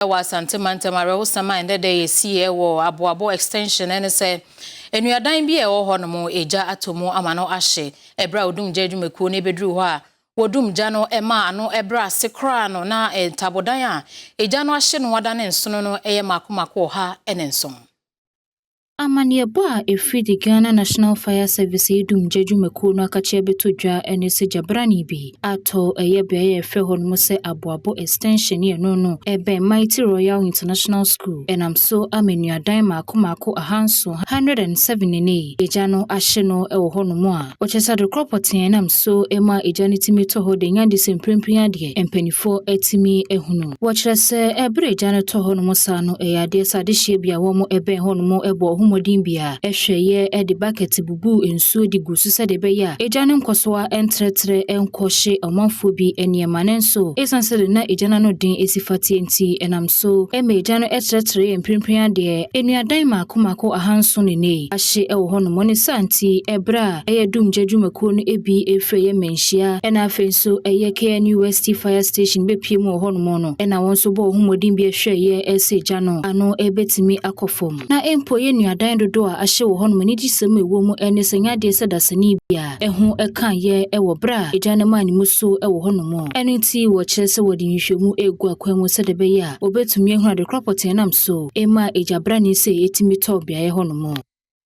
Wɔ Asante mantam, awerɛhosɛm a ɛndɛ da yɛsiiɛ wɔ Aboabo Extension ne sɛ nnuadan bi a ɛwɔ hɔ nom egya atɔ mu ama no ahye. Ɛberɛ a odumgya adwumakuo no bɛduru hɔ a wɔdum gya no ma ano ɛberɛ ase koraa no, na ntabodan a egya no ahye no adane nsono no yɛ mako mako 107. Amanneɛbɔ a ɛfiri the Ghana National Fire Service dumgya dwumakuo no akakyɛ bɛtɔ dwa ne sɛ gyabrane bi atɔ ɛyɛ beaeɛ a yɛfrɛ hɔ nom sɛ Aboabo Extension ne ɛno no ɛbɛn Mighty Royal International School. Ɛnam so ama nnuadan mako mako 700, 107 ne egya no ahye no wɔ hɔ nom a wɔkyerɛ sɛ adekorɔ pɔtee nam so ma egya no tumi tɔ hɔ de nya de sɛ mprempren adeɛ mpanimfoɔ atumi ahunu. Wɔkyerɛ sɛ ɛberɛ egya no tɔ hɔ nom saa no, ɛyɛ adeɛ sɛ adehyeɛ bi a wɔn ɛbɛn hɔ nom ɛbɔ ho mmɔden bi a ɛhwɛeɛ de bucket bubuu nsuo de gu so sɛdeɛ ɛbɛyɛ a egya no nkɔsoa ntrɛtrɛ nkɔhye ɔmanfoɔ bi nneɛma ne nso ɛsiane sɛ de na egya no ano den esi fateɛ nti, ɛnam so ma egya no trɛtrɛ yɛ mprempren adeɛ nnuadan mako mako 7 ne ne ahye wɔ hɔnom ne saa. Nti ɛberɛ a ɛyɛ dumgya dwumakuo no bi efiri ɛyɛ Manhyia, ɛna afei nso ɛyɛ KNUST fire station bɛpie mu wɔ hɔnom no, ɛna wɔn nso bɔɔ ho mmɔden bi ahwɛeɛ ɛsɛ egya no ano ɛbɛtumi akɔ fam. Na mpo yɛ nnuadan dodoɔ a ahye wɔ hɔnom, anigyesɛm a ɛwɔ mu ne sɛ nyɛ adeɛ sɛ dasani bi a ɛho ɛkaeɛ ɛwɔ berɛ a egya no maa ne mu so ɛwɔ hɔnom. Ɛno nti wɔkyerɛ sɛ wɔde nhwehwɛmu egu akwan mu sɛdeɛ ɛbɛyɛ a wɔbɛtumi ahunu adekorɔ pɔtee nam so ɛma egya brane sɛ ɛtumi tɔ beaeɛ hɔnom.